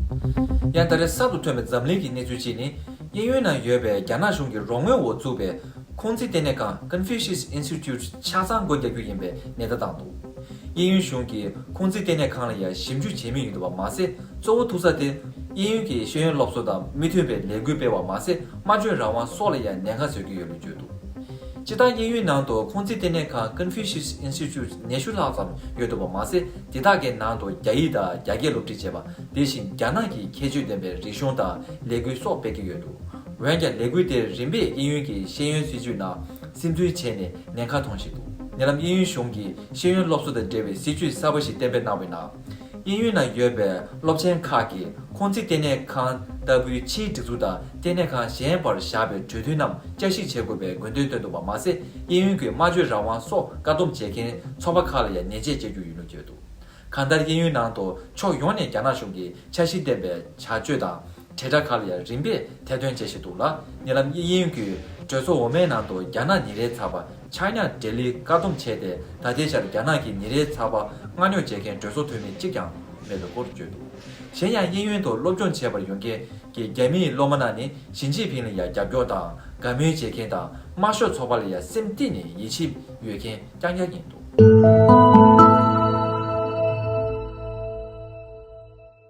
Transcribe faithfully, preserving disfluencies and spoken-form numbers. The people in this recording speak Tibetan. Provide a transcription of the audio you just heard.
ཡང་ད་རེས་གསར་དུ་ཐོན་པའི་འཛམ་གླིང་གི་གནས་ཚུལ་གཅིག་ནི། གཡས་གཡོན་ན་ཡོད་པའི་རྒྱ་ནག་གཞུང་གི་རོགས་དངུལ་འོག་བཙུགས་པའི་ཁུང་ཙི་ལྟེ་གནས་ཁང་Confucius Institute ཆ་ཚང་སྒོ་རྒྱག་རྒྱུ་ཡིན་པའི་ནན་བརྡ་བཏང་འདུག་གཡས་གཡོན་གཞུང་གིས་ཁུང་ཙི་ལྟེ་གནས་ཁང་ལ་ཡང་ཞིབ་འཇུག་བྱེད་མུས་ཡིན་འདུག་པ་མ་ཟད། གཙོ་བོ་ཐུག་ས་དེ་གཡས་གཡོན་གྱི་ཤེས་ཡོན་སློབ་གསོ་དང་མི་མཐུན་པའི་ལས་འགུལ་སྤེལ་བ་མ་ཟད། སྨྲ་བརྗོད་རང་དབང་སོགས་ལ་ཡང་ཉེན་ཁ་བཟོ་གི་ཡོད་པའི་བརྗོད་འདུག་སྤྱིར་བཏང་གཡས་གཡོན་ནང་དུ་ཁུང་ཙི་ལྟེ་གནས་ཁང་Confucius Institute ཉི་ཤུ་ལྷག་ཙམ་ཡོད་འདུག་པ་མ་ཟད། དེ་དག་གི་ནང་དུ་རྒྱ་ཡིག་དང་རྒྱ་སྐད་སློབ་ཁྲིད་བྱེད་པ། དེ་བཞིན་རྒྱ་ནག་གི་ཁྱད་ཆོས་ལྡན་པའི་རིག་གཞུང་དང་ལས་འགུལ་སོགས་སྤེལ་གྱི་ཡོད་འདུག་འོན་ཀྱང་ལས་འགུལ་དེ་རིམ་པས་གཡས་གཡོན་གྱི་ཤེས་ཡོན་སྲིད་བྱུས་ནང་སིམ་འཛུལ་བྱས་ནས་ཉེན་ཁ་མཐོང་བཞིན་འདུག་ཉེ་ལམ་གཡས་གཡོན་གཞུང་གིས་ཤེས་ཡོན་སློབ་གསོ་དང་འབྲེལ་བའི་སྲིད་བྱུས་གསར་པ་ཞིག་གཏན་འབེབས་གནང་བའི་ནང་། གཡས་གཡོན་ན་ཡོད་པའི་སློབ་ཆེན་ཁག་གིས་ཁུང་ཙི་ལྟེ་གནས་ཁང་ལྟ་བུའི་ཕྱིའི་སྒྲིག་འཛུགས་དང་ལྟེ་གནས་ཁང་གཞན་བར་བཞག་པའི་གྲོས་མཐུན་རྣམས་བསྐྱར་ཞིབ་བྱེད་དགོས་པའི་དགོས་འདུན་བཏོན་འདུག་པ་མ་ཟད། གཡས་གཡོན་གྱིས་སྨྲ་བརྗོད་རང་དབང་སོགས་བཀག་སྡོམ་བྱེད་མཁན་ཚོགས་པ་ཁག་ལ་ཡང་ཉེས་ཆད་གཅོད་རྒྱུ་ཡིན་ལུགས་བརྗོད་འདུག་གང་ལྟར་གཡས་གཡོན་ནང་དུ་ཕྱོགས་ཡོངས་ནས་རྒྱ་ནག་གཞུང་གིས་འཆར་གཞི་ལྡན་པའི་བྱ་སྤྱོད་དང་། དྲིལ་བསྒྲགས་ཁག་ལ་ཡང་རིམ་པས་ཐེར་འདོན་བྱེད་བཞིན་འདུག་ལ། ཉེ་ལམ་གཡས་གཡོན་གྱི་གྲོས་ཚོགས་འོག་མའི་ནང་དུ་རྒྱ་ནག་ཉིན་རེའི་ཚགས་པར་China Daily བཀག་སྡོམ་བྱས་ཏེ། ད་ལྟའི་ཆར་རྒྱ་ནག་གི་ཉིན་རེའི་ཚགས་པར་མངགས་ཉོ་བྱེད་མཁན་གྲོས་ཚོགས་འཐུས་མི་གཅིག་ཀྱང་མེད་པའི་སྐོར་བརྗོད་འདུག་གཞན་ཡང་གཡས་གཡོན་དུ་སློབ་སྦྱོང་བྱེད་པར་ཡོང་མཁན་གྱི་རྒྱ་མིའི་སློབ་མ་རྣམས་ནི་ཞི་ཅིན་ཕིང་ལ་ཡང་རྒྱབ་སྐྱོར་དང་དགའ་མོས་བྱེད་མཁན་དང་། དམར་ཤོག་ཚོགས་པ་ལ་ཡང་སེམས་གཏིང་ནས་ཡིད་ཆེས་ཡོད་མཁན་རྐྱང་རྐྱང་ཡིན་འདུག